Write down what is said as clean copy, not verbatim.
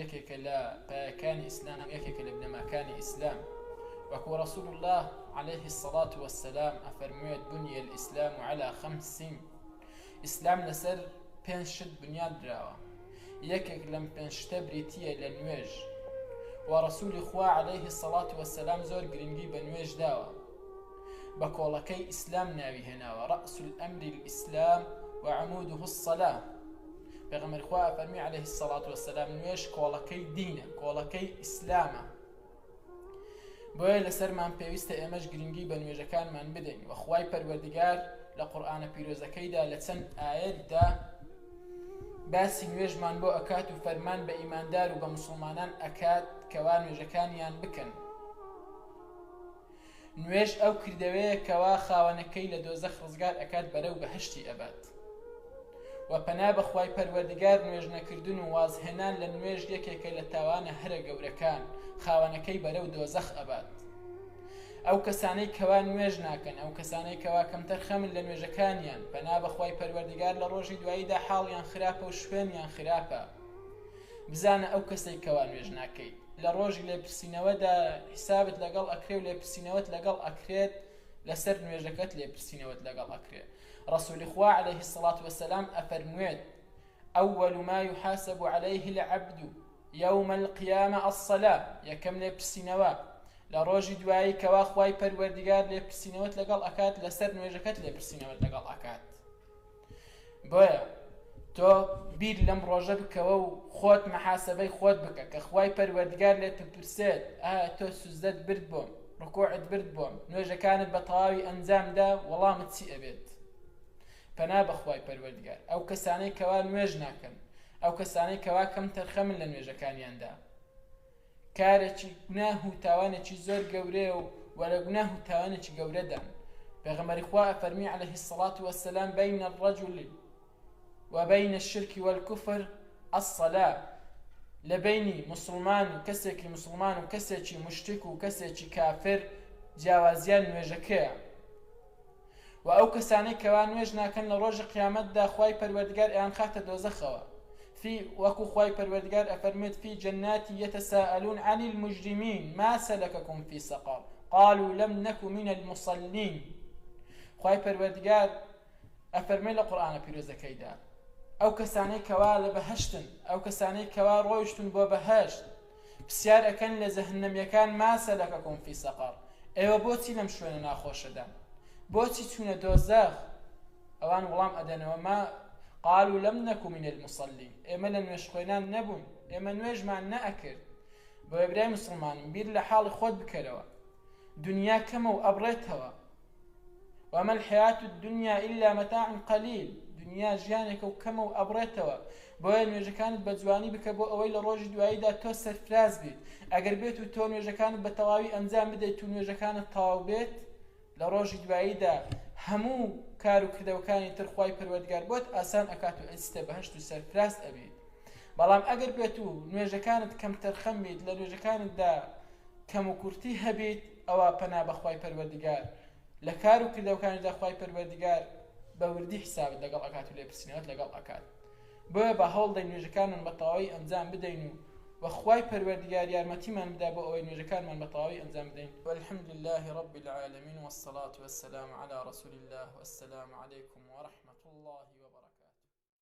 یەکێکە لە پایەکانی ئیسلام، یەکێکە لە بنەماکانی ئیسلام. وەکو رسول اللە علیه الصلاة والسلام ئەفەرموێت بنی الاسلام علی خمس، ئیسلام لەسەر پێنج شت بنیاد دراوە، یەکێک لەم پێنج شتە بریتییە لە نوێژ. وە رسولی خوا علیه الصلاة والسلام زۆر گرنگی بە نوێژ داوە، بە کۆڵەکەی ئیسلام ناوی هێناوە، رأس الامر الاسلام وعموده الصلاة. پێغەمبەری خوا ئەفەرمی علیه الصلاة والسلام نوێژ کۆڵەکەی دینە، کۆڵەکەی ئیسلامە. بۆیە لەسەرمان پێویستە ئێمەش گرنگی بە نوێژەکانمان بدەین و خوای پەروەردگار لە قورئانە پیرۆزەکەیدا لە چەند ئایەتدا باسی نوێژمان بۆ ئەکات و فەرمان بە ئیماندار و بە مسلمانان ئەکات کەوا نوێژەکانیان بکەن. نوێژ ئەو کردەوەیە کەوا خاوەنەکەی لە دۆزەخ ڕزگار ئەکات بەرەو بەهەشتی ئەبات. وە پەنا بە خوای پەروەردگار نوێژ نەکردن و وازهێنان لە نوێژ یەکێکە لە تاوانە هەرە گەورەکان خاوەنەکەی بەرەو دۆزەخ ئەبات. ئەو کەسانەی کەوا نوێژ ناکەن ئەو کەسانەی کەوا کەمتەرخەمن لە نوێژەکانیان پەنا بە خوای پەروەردگار لە ڕۆژی دواییدا حاڵیان خراپە و شوێنیان خراپە. بزانە ئەو کەسەی کەوا نوێژ ناکەیت لە ڕۆژی لێپرسینەوەدا حیسابت لەگەڵ ئەکرێ و لێپرسینەوەت لەگەڵ ئەکرێت لەسەر نوێژەکەت لێپرسینەوەت لەگەڵ ئەکرێ ڕسولی خوا عليه الصلاة والسلام ئەفەرموێت أول ما يحاسب عليه العبد يوم القيامة الصلاة یەکەم لێپرسینەوە لە ڕۆژی دوایی کەوا خوای پەروەردگار لێپرسینەوەت لەگەڵ ئەکات لەسەر نوێژەکەت لێپرسینەوەت لەگەڵ ئەکات بۆیە تۆ بیر لەم ڕۆژە بکەوە و خۆت مەحاسەبەی خۆت بکە کە خوای پەروەردگار لێت بپرسێت ئایا تۆ سوزدەت برد بۆم ڕکوعت برد بۆم نوێژەکانت بە تەواوی ئەنجامدا وەڵامت چی ئەبێت پەنا بە خوای پەروەردگار ئەو کەسانەی کەوا نوێژ ناکەن ئەو کەسانەی کەوا کەم تەرخەمن لە نوێژەکانیاندا کارێکی گوناه و تاوانێکی زۆر گەورەیە و وە لە گوناه و تاوانێکی گەورەدان پێغەمبەری خوا ئەفەرمی علیه الصلاة والسلام بین الرجل وبین الشرک والکفر الصلاة لە بینی مسلمان و کەسێکی مسلمان و کەسێکی مشتک و کەسێکی کافر جیاوازیان نوێژەکەیە و ئەو کەسانەی کەوا نوێژ ناکەن لە ڕۆژی قیامەتدا خوای پەروەردگار ئەیانخاتە دۆزەخەوە فی وەکو خوای پەروەردگار ئەفەرموێت فی جنات یتساءلون عن المجرمین ما سلککم فی سقر قالوا لم نک من المصلین خوای پەروەردگار ئەفەرمێ لە قورئانە پیرۆزەکەیدا ئەو کەسانەی کەوا لە بەهەشتن ئەو کەسانەی کەوا ڕۆیشتون بۆ بەهەشت پرسیار ئەکەن لە جەهەنەمیەکان ما سەلەکەکم فی سەقەر ئێوە بۆچی لەم شوێنە ناخۆشەدان بۆچی چوونە دۆزەخ ئەوان وڵام ئەدەنەوە ما قالوا لم نك من المصلين ئێمە لە نوێژخوێنان نەبووین ئێمە نوێژمان نەئەکرد بۆیە برای مسلمانم بیر لە حاڵی خۆت بکەرەوە دنیا کەمە و ئەبڕێتەوە وما الحیاة الدنیا الا متاع قلیل دنیا ژیانێکە و کەمە و ئەبڕێتەوە بۆیە نوێژەکانت بە جوانی بکە بۆ ئەوەی لە ڕۆژی دواییدا تۆ سەرفراز بیت ئەگەر بێت و تۆ نوێژەکانت بە تەواوی ئەنجام بدەیت و نوێژەکانت تەواو بێت لە ڕۆژی دواییدا هەموو کار و کردەوەکانی تر خوای پەروەردگار بۆت ئاسان ئەکات و ئەچیتە بەهەشت و سەرفراز ئەبیت بەڵام ئەگەر بێت و نوێژەکانت کەمتەرخەم بیت لە نوێژەکانتدا کەم و کورتی هەبیت ئەوا پەنا بەخوای پەروەردگار لە کار و کردەوەکانیشدا خوای پەروەردگار بە وردی حسابت لەگەڵ ئەکات و لێپرسینەوەت لەگەڵ ئەکات بۆیە با هەوڵدەین نوێژەکانمان بە تەواوی ئەنجام بدەین و وە خوای پەروەردگار یارمەتیمان بدا بۆ ئەوەی نوێژەکانمان بە تەواوی ئەنجام بدەین والحمد لله رب العالمین والصلاة والسلام على رسول الله والسلام عليكم ورحمة الله وبركاته.